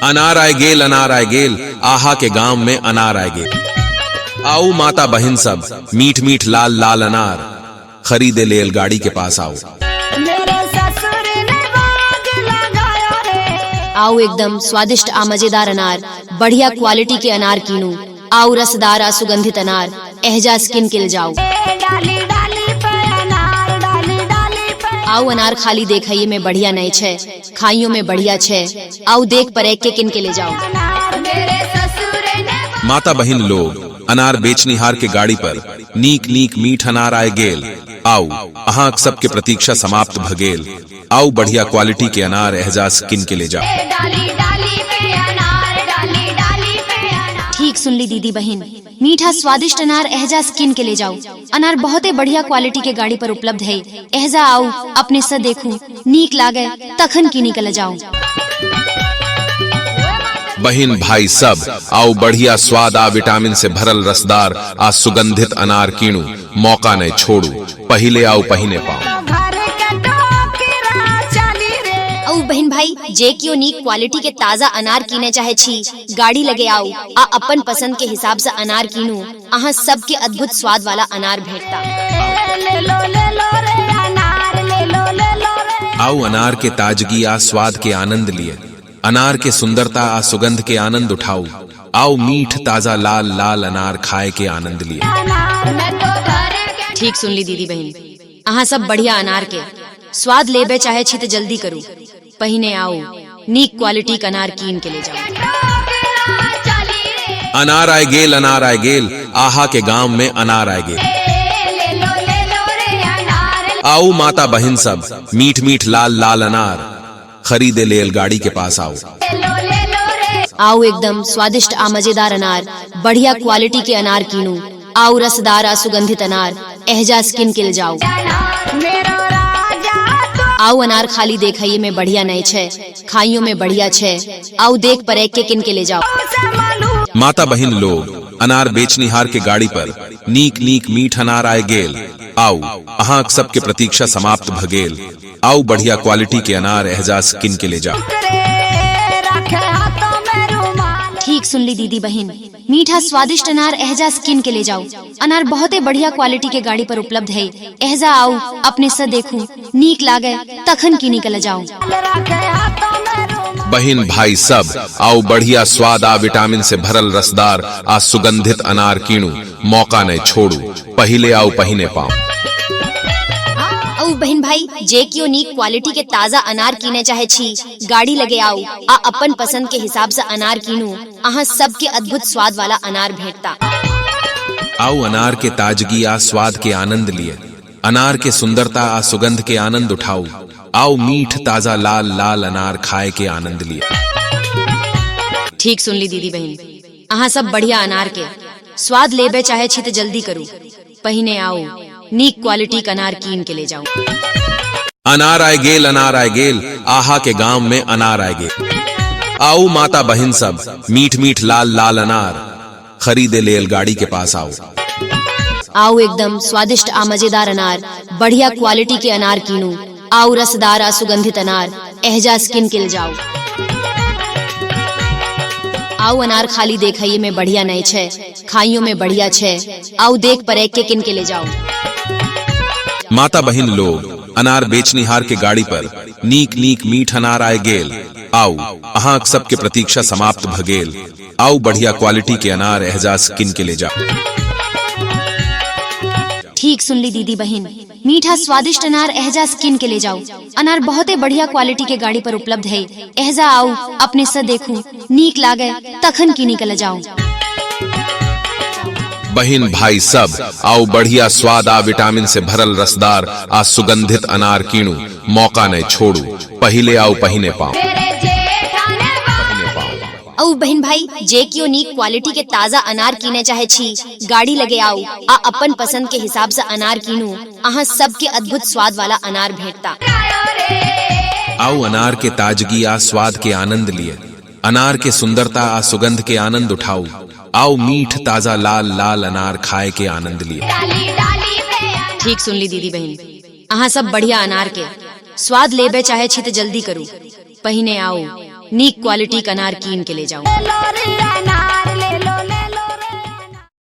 अनार आय गेल, अनार आय गेल, आहा के गांव में अनार आय गेल। आओ माता बहिन सब, मीठ मीठ लाल लाल अनार खरीदे लेल गाड़ी के पास आओ। मेरे ससुर ने बाग लगाया रे। आओ एकदम स्वादिष्ट आ मजेदार अनार, बढ़िया क्वालिटी के अनार कीनू। आओ रसदार आ सुगंधित अनार एहजा स्किन के ले जाओ। डाली डाली पे अनार, डाली डाली पे। आओ अनार खाली देखइए में बढ़िया नहीं छे, खाइयो में बढ़िया छे। आओ देख पर के किन के ले जाओ। अनार मेरे ससुर ने माता बहिन लोग, अनार बेचनिहार के गाड़ी पर नीक नीक मीठ अनार आय गेल। आओ अहाँ सबके प्रतीक्षा समाप्त भगेल। आओ बढ़िया क्वालिटी के अनार एहजाज किन के ले जाओ। डाली डाली पे अनार, डाली डाली पे अनार। ठीक सुन ली दीदी बहन, मीठा स्वादिष्ट अनार एहजा स्किन के ले जाओ। अनार बहुते बढ़िया क्वालिटी के गाड़ी पर उपलब्ध है। एहजा आओ, अपने से देखू, नीक लागे तखन की निकल जाओ। बहिन भाई सब, आओ बढ़िया स्वाद आ विटामिन से भरल रसदार आ सुगंधित अनार कीनू। मौका नहीं छोड़ू, पहिले आओ पहिने पाओ। घर के टोकरा चली रे। औ बहन भाई, जे क्यों नीक क्वालिटी के ताजा अनार कीने चाहे छी, गाड़ी लगे आओ आ अपन पसंद के हिसाब से अनार कीनू। अहाँ सबके अद्भुत स्वाद वाला अनार भेटता। ले लो ले लो रे अनार, ले लो ले लो रे। आओ अनार के ताजगी आ स्वाद के आनंद लिए, अनार के सुंदरता आ सुगंध के आनंद उठाओ। आओ मीठ ताजा लाल लाल अनार खाए के आनंद लिए। अनार मैं तो घर के ठीक सुन ली दीदी बहन, अहाँ सब बढ़िया अनार के स्वाद लेबे चाहे छी तो जल्दी करू, पहिने आओ नीक क्वालिटी के अनार कीन के ले जाओ। टोकरा चली रे। अनार आय गेल, अनार आय गेल, आहा के गांव में अनार आय गेल। ले लो ले लो रे अनार। आओ माता बहिन सब, मीठ मीठ लाल लाल अनार खरीदे लेल गाड़ी के पास आओ। ले लो ले लो रे। आओ एकदम स्वादिष्ट आ मजेदार अनार, बढ़िया क्वालिटी के अनार कीनू। आओ रसदार आ सुगंधित अनार एहजा स्किन के ले जाओ। अनार मेरो राजा तो आओ अनार खाली देखइए में बढ़िया नहीं छे, खाइयो में बढ़िया छे। आओ देख पर के किन के ले जाओ। से माता बहिन लोग, अनार बेचनिहार के गाड़ी पर नीक नीक मीठ अनार आय गेल। आओ अहाँ सबके प्रतीक्षा समाप्त भगेल। आओ बढ़िया क्वालिटी के अनार एहजाज किन के ले जाओ। रे रखे हाथों में रुमाल। ठीक सुन ली दीदी बहन, मीठा स्वादिष्ट अनार एहजा स्किन के ले जाओ। अनार बहुते बढ़िया क्वालिटी के गाड़ी पर उपलब्ध है। एहजा आओ, अपने से देखू, नीक लागे तखन की निकल जाओ। रखे हाथों में रुमाल। बहिन भाई सब, आओ बढ़िया स्वाद आ विटामिन से भरल रसदार आ सुगंधित अनार कीनू। मौका नहीं छोड़ू, पहिले आओ पहिने पाओ। औ बहन भाई, जे क्यों नीक क्वालिटी के ताजा अनार कीने चाहे छी, गाड़ी लगे आओ आ अपन पसंद के हिसाब से अनार कीनू। अहाँ सबके अद्भुत स्वाद वाला अनार भेटता। आओ अनार के ताजगी आ स्वाद के आनंद लिए, अनार के सुंदरता आ सुगंध के आनंद उठाओ। आओ मीठ ताजा लाल लाल अनार खाए के आनंद लिए। ठीक सुन ली दीदी बहन, अहाँ सब बढ़िया अनार के स्वाद लेबे चाहे छी तो जल्दी करू, पहिने आओ नीक क्वालिटी के अनार कीन के ले जाओ। अनार आय गेल, अनार आय गेल, आहा के गांव में अनार आय गेल। आओ माता बहिन सब, मीठ मीठ लाल लाल अनार खरीदे लेल गाड़ी के पास आओ। आओ एकदम स्वादिष्ट आ मजेदार अनार, बढ़िया क्वालिटी के अनार कीनू। आओ रसदार आ सुगंधित अनार एहजा स्किन के ले जाओ। आओ अनार खाली देखइए में बढ़िया नहीं छे, खाइयो में बढ़िया छे। आओ देख पर के किन के ले जाओ। माता बहिन लोग, अनार बेचनिहार के गाड़ी पर नीक नीक मीठ अनार आय गेल। आओ अहाँ सबके प्रतीक्षा समाप्त भगेल। आओ बढ़िया क्वालिटी के अनार एहजाज किन के ले जाओ। ठीक सुन ली दीदी बहन, मीठा स्वादिष्ट अनार एहजा स्किन के ले जाओ। अनार बहुते बढ़िया क्वालिटी के गाड़ी पर उपलब्ध है। एहजा आओ, अपने से देखू, नीक लागे तखन की निकल जाओ। बहिन भाई सब, आओ बढ़िया स्वाद आ विटामिन से भरल रसदार आ सुगंधित अनार कीनू। मौका नहीं छोड़ू, पहिले आओ पहिने पाओ। मेरे जेठा ने पहिने पाओ। औ बहन भाई, जे क्यों नीक क्वालिटी के ताजा अनार कीने चाहे छी, गाड़ी लगे आओ आ अपन पसंद के हिसाब से अनार कीनू। अहाँ सबके अद्भुत स्वाद वाला अनार भेटता। आयो रे। आओ अनार के ताजगी आ स्वाद के आनंद लिए, अनार के सुंदरता आ सुगंध के आनंद उठाओ। आओ मीठ ताजा लाल लाल अनार खाए के आनंद लिए। डाली डाली पे अनार। ठीक सुन ली दीदी बहन, अहाँ सब बढ़िया अनार के स्वाद लेबे चाहे छी तो जल्दी करू, पहिने आओ नीक क्वालिटी के अनार कीन के ले जाऊ। ले लो रे अनार।